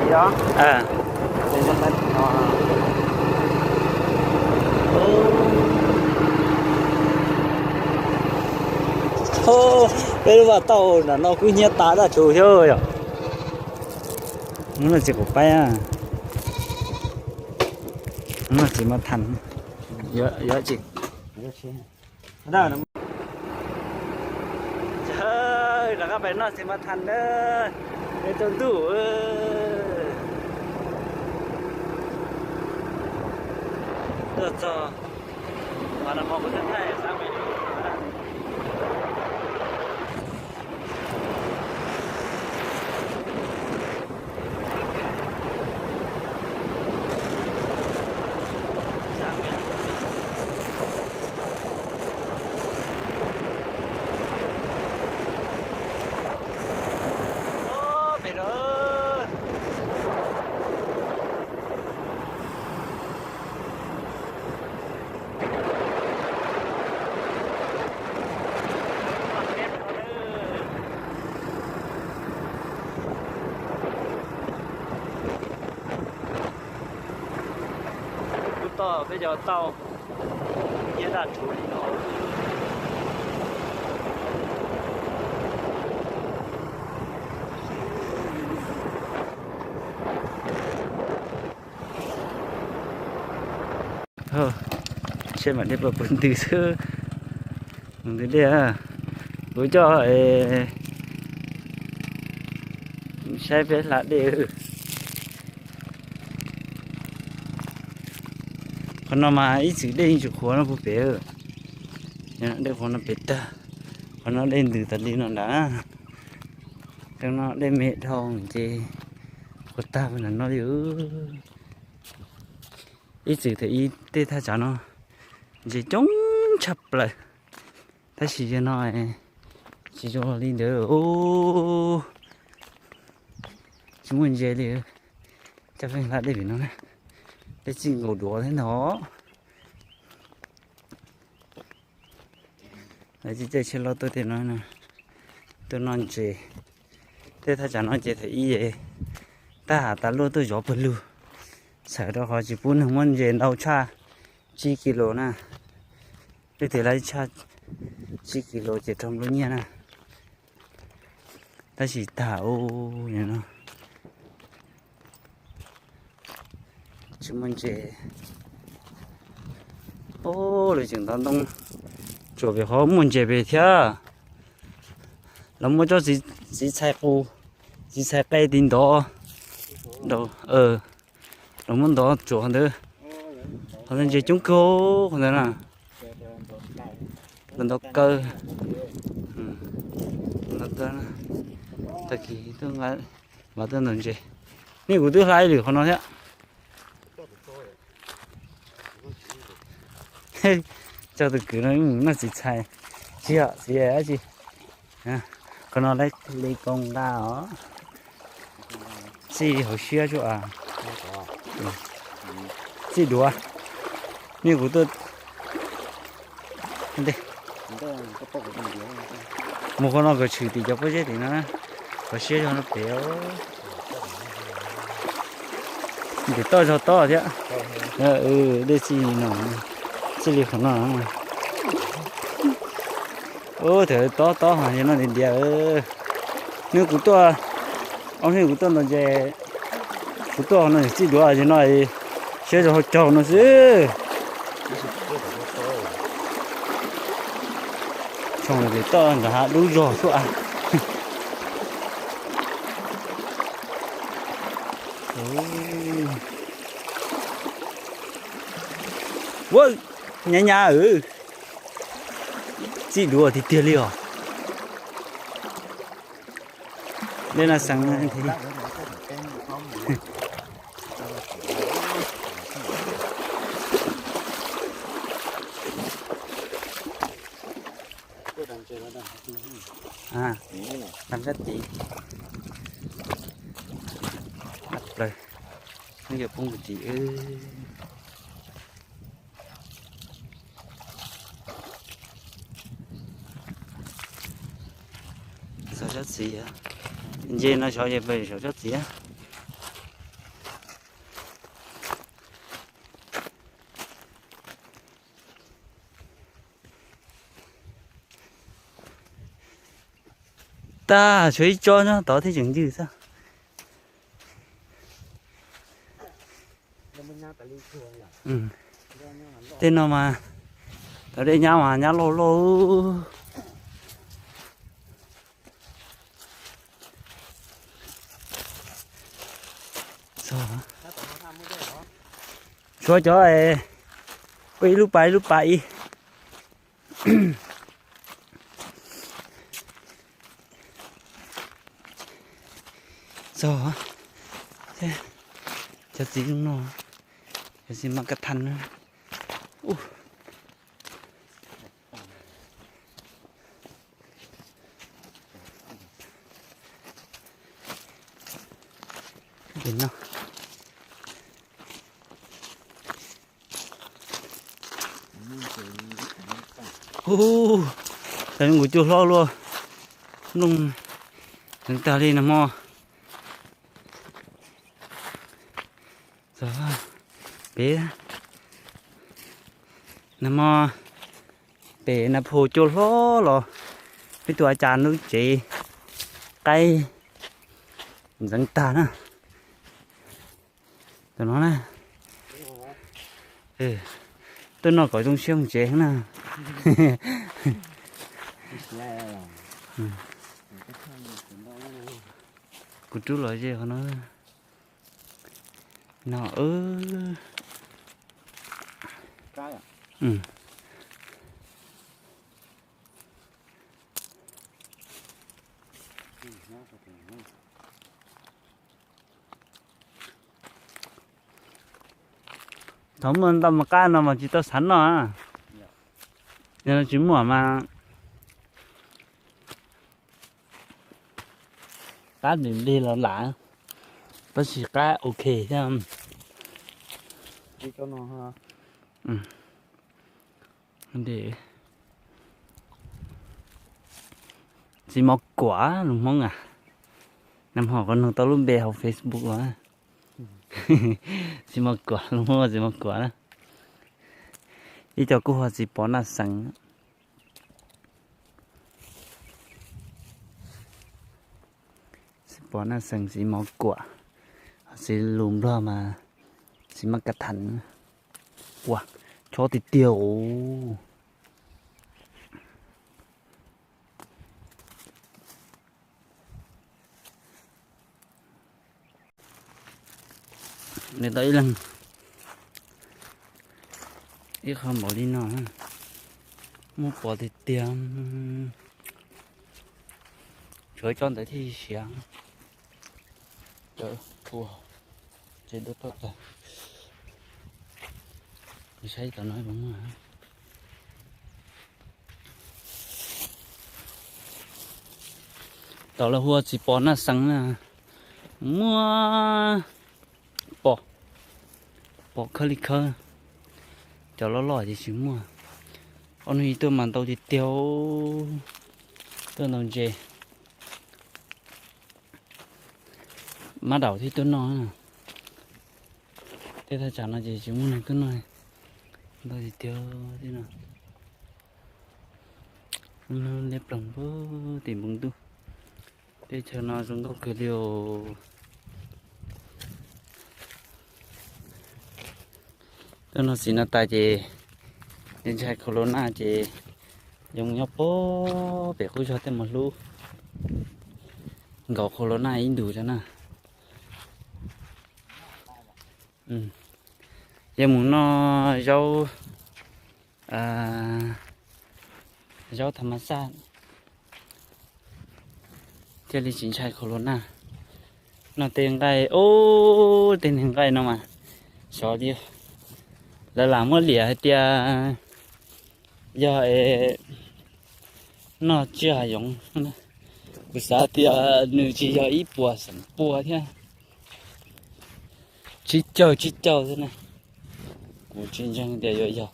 Peb lub vaj tauj nram no kub hnyiab tas daj tsum thiab yom. Hnub no tsis quav paib, hnub no tsis muaj than, yuav tsis. Rov qab pem no tsis muaj than na, es tsaus ntuj. Tuaj txog, qhov no kuv thaij thaij xav me Kub toj peb cov tauj, hnyiab daj tsum li no. Seb mam dej puas puv ntws xwb. Mus ntws dej, kuv coj saib peb hla dej. Qhov no mas ib txwm dej yeej tsis qhuav no puag pem. Dej qhuav no pem tag, qhov no dej ntws tas li no nrad. Qhov no dej me dhau ces qhuav tag nram no li. Ib txwm thaum ub tej thaj tsam no ntses coob tshaj plaws, tab sis yog no tsis zoo li ntawd. Tsis muaj ntses li. Coj peb hla dej pem no na, dej txij nkaus duav thiab ntag. Lawv tsis caij tsheb loj tuaj tej no, tuaj noj ntses. Tej thaj tsam no ces thaum ub tab has tas luaj tuaj zov pawg lug, txhawm rau qhov tsis pub neeg muab ntses ntau tshaj tsib kis lus na. Leej twg lawv tshaj tsib kis lus ces raug nplua nyiaj na. Tab sis tag ub no tsis muaj ntses. Lawv tseem ntov ntoo, tsuas pem qhov muaj ntses pem thiab. Lawv muab tsob txiv txhais qus, txiv txhais qe tiv ntov, lawv muab ntov tsuas qhov ntawd. Qhov ntawd ntses coob kawg qhov ntawd na. Ntov kaw, tag kis mas tuaj ntov ntses. Nej kuv twb hla ib lwm qhov no thiab. Coj tus kwv no mus noj txiv txhais, tsis yog txiv dab tsi. Qhov no lawv li koo nqa os. Txij hauv siab tsuas, txij duav. Nej kuv tuaj mus qhov no kom tshwm tim cov pob zeb tim no, qhov siab zog no pem. Ntim toj zog tob thiab. Dej txij no, txij li qhov no. Ub, thaum tob tob hos yog no ntiav ntiav. Hnub kuv tuaj, ob hnub kuv tuaj ntov ntses, kuv tuaj no txij duav ces no, siab zog hauv caug no xwb. Tsoo tim toj nrad hav dub zog xwb. Ua, nyab nyab, txij duav tiag tiag li os. Dej no xeev. Tag sab tid, tag plaws, no yog poob tim. Xauv tsob txiv, nce no xyov yog pes xauv tsob txiv. tag, tshuav ib tsob nyob tod thiab tseem ncw xwb. Tej no mas cov dej nyab mas nyab loj loj. Tshuav cov ua ib lub pas ib lub pas ib. Txog cov txiv zoo no, cov txiv mas kaj thas na. Hu, cov nkuv cua hlob luaj, nplooj heev tag li nag hmo. Pem, nag hmo pem Nas Phos cua hlob los peb tus a cas lub tsev qaib ntxeev tag na. Tam no na, tuaj noj kom zoo siab mus tsev na. Kuv rub los ze qhov no. No. Thaum muaj ntau mas qab no mas tsis tau xav noj. Yog no tsis muaj mas qab dim li los lam, tab sis qab ok thiab. Txiv mov kuam lus Hmoob a, nag hmo kuv nug tau lub npe hauv Facebook los. Txiv mov kuam, lus Hmoob txiv mov kuam na. Ib co kuj hu txiv pov naj xees. Txiv pov naj xees, txiv mov kuam, txiv lus Nplog mas txiv maj kaj thas. Ua, chob tiag tiag. Nws tau ib leeg ib qho npaum li no, muaj pom tiag tiag. Tshuav tsob ntawd thiaj siav. Cov ua tsev dua toj tas. Saib tom no puas muaj. Tom lawv hu ua txiv pos naj xees na, muaj pos, pos khawb li khawb. Cov loj loj ces tsis muaj. Ob hnub ib tuaj mas ntau tiag tiag, tuaj ntau ntses. Mab daum thiab tuaj noj. Tej thaj tsam no ces tsis muaj neeg tuaj noj. Ntau tiag tiag thiab no. Liab ploog puag tim npoo ntuj. Teb chaws no zoo nkauj kawg li os. Tuaj noj txiv no tas ces ntshai corona ces yoo nyob puag pem qub zog tej mus hlub nkaus corona ib ntus tso na. Yuav mus noj zaub, zaub tha ma xaj thiaj li tsis ntshai corona. Noj tej nqaij, ub, tej niag nqaij no mas xyov li, lawv lam muab liam hais tias yog noj tsiaj yoov. Kuv xav tias nws tsis yog ib puas xeem pua thiab, tsib caug tsib caug xwb na. Kuv tsis ntseeg tias yuav yog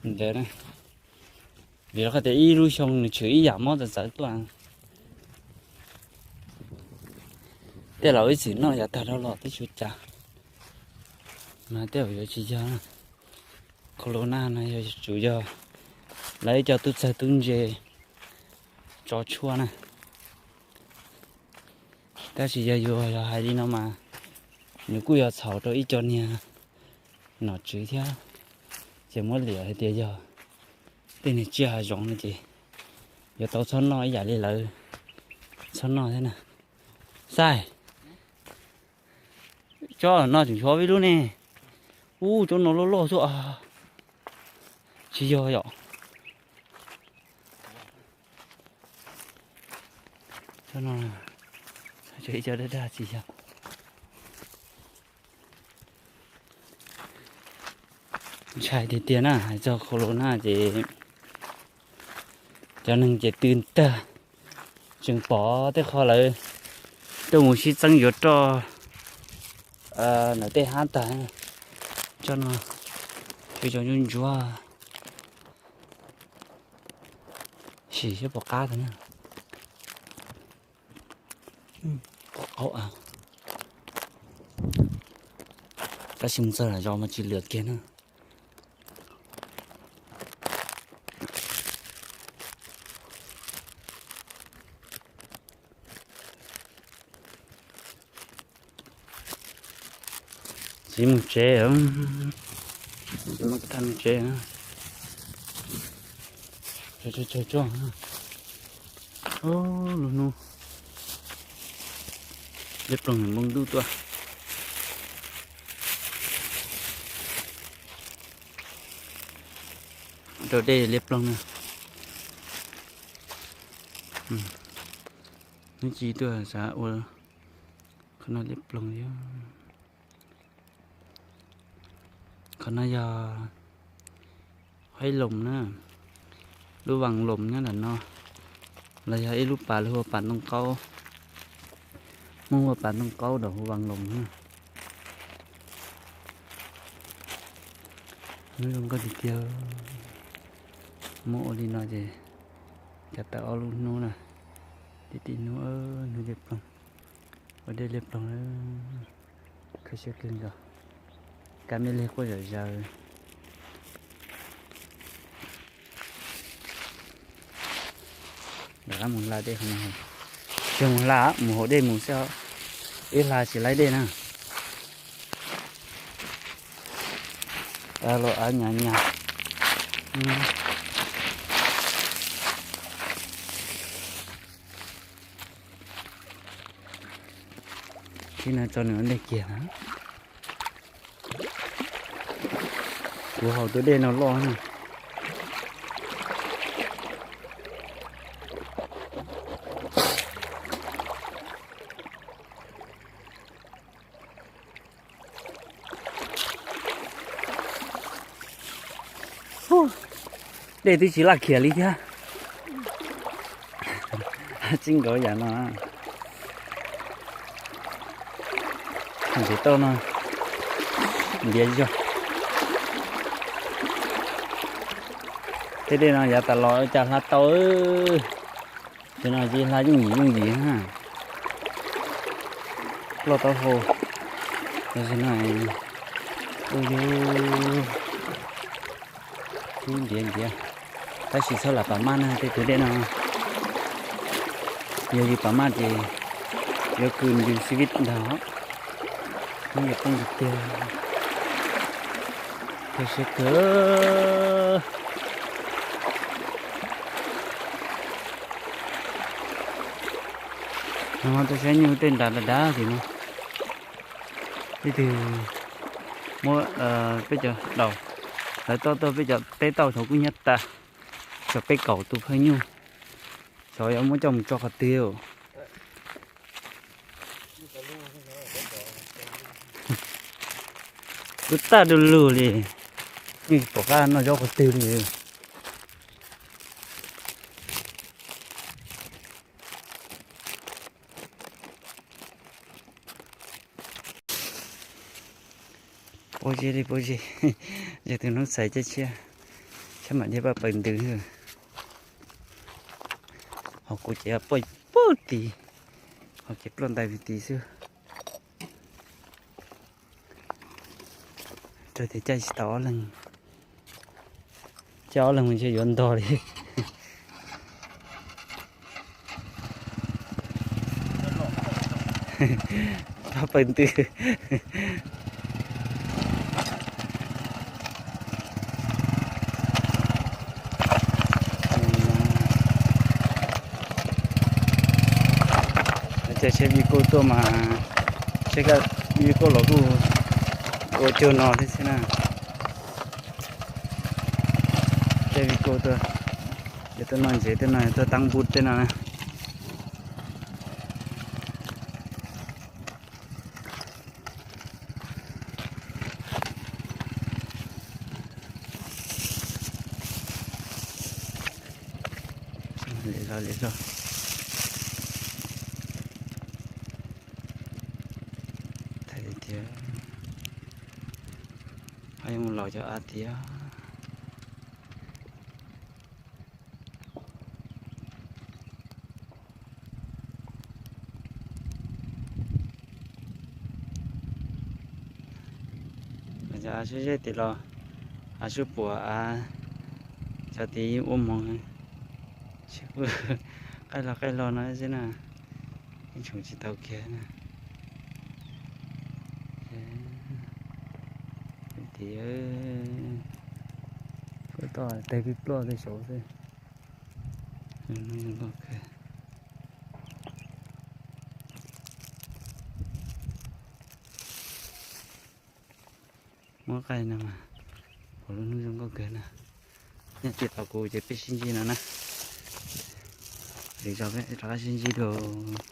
ntawd na, vim rau qhov tias ib lub xyoo nws tshwm ib yam mob txawv txawv tuaj. Tej laus ib txwm noj yav tag dhau los twb tsis ua cas, mas tej zaum yuav tsis yog na. Corona no yog tsuas yog lawv ib co tub txawg tub ntse tso tshuaj na. Tab sis yog yus yog hais li no mas nws kuj yog txhaum rau ib co niag nom tswv thiab. Ces muab liam hais tias yog tej niag tsiaj hav zoov no ces yuav tau txhob noj ib yam li lawv txhob noj thiab na. Xaib, tsob no tseem tshuav ib lub ne. Ub, tsob no loj loj xwb. Tsis yog yom? Tsob no, tsob ib co daj daj tsis yog. Ntshai tiag tiag na, hais txog khau los na ces cov neeg ces tw tag, tseem pom tej qho lawv tuaj mus sib txeeb yuav roj ntawm tej hab tag. Tsob no, tsob ntsuab ntsuab, sim seb puas qab tau na. Qaub, tab sis mus txog zos mas tsis lwm kiag na. Txiv mus tsev, txiv mus tag mus tsev. Tsuag tsuag, lub hnub liab ploog npoo ntuj tuaj. Rau dej liab ploog na. Hnub ci tuaj xav ua qhov no liab ploog thiab. Qhov no yog haib loos na, lub vaas loos nyob ntawm no, los yog ib lub pas lawv hu ua pas ntoo qaub. Muab hu ua pas ntoo qaub los hu vaas loos na. Hnub zoo nkauj tiag tiag. Muab ua li no ces cas tau ob lub hnub na. Tim tim hnub, hnub liab ploog, ua dej liab ploog, khav siab kawg nkaus. Kab me leg quaj zom zaws. Rov qab mus hla dej qhov no. Tsis mus hla, mus haus dej mus xwb, ib hla tsis laib dej na. Av los av nyas nyas. Tib no tso nws ua ntej kiag na. Kuv haus tus dej no loj na. Dej twb tsis laj khiav li thiab. Tsis nkaus yam no. Ntiav tau no, ntiav zog. Tej dej no yav tas los cas hla tau. Ces no ces hla yooj yim yooj yim na. Loj taub hau. Tam sim no, ua yus sib ntiav ntiav, tab sis txhob lam pam maj na tej tus dej no. Yog yus pam maj ces yuav kws yus xib vib ntag. Hnub yuav poob tiag tiag. Khav siab kawg. Nov tuaj saib nyuj tej nrad dav dav tim no. Ib tug muab peb cov daus, lawv toj tuaj peb cov teb tauj xyov kuj nyob tas, xyov peb kaum tus pheej nyuj, xyov yuav muab coj mus tso qhov twg. Kuv tag du lug li, yeej tsis pom qab noj zaub qhov twg li. Pob zeb li pob zeb, yog tus noob xais caij tshiab, tshiab mam dhia paj paws ntws. Ho kuv ces poj pog tid, ho ces ploj ntais vim tid xwb. Rau tias caij tsis tau ob leeg. Coj ob leeg mus ntshe yuav ntog li. Tau pawg ntws. Ces seb vij koj tuaj mas, seb vij koj los kuj ua cuag no thiab xwb na. Seb vij koj tuaj, ces tuaj noj ntsev tej no, tuaj tab npub tej no na. Li loj li loj. Thaum tias, ho yuav mus laus cov av tias. Cov av sib zeb tim los, av sib puam av, cov tid ua moog, qaij los qaij los no xwb na, ib tsoom tsis tau kiag na. Tid, tag teg pib ploj tej saud xwb. Muab qaij no mas, lub hnub zoo nkauj kawg na. Nyob txij thaum kuv ces peb sib ntsib no na. Lwm zaus peb rov qab sib ntsib dua.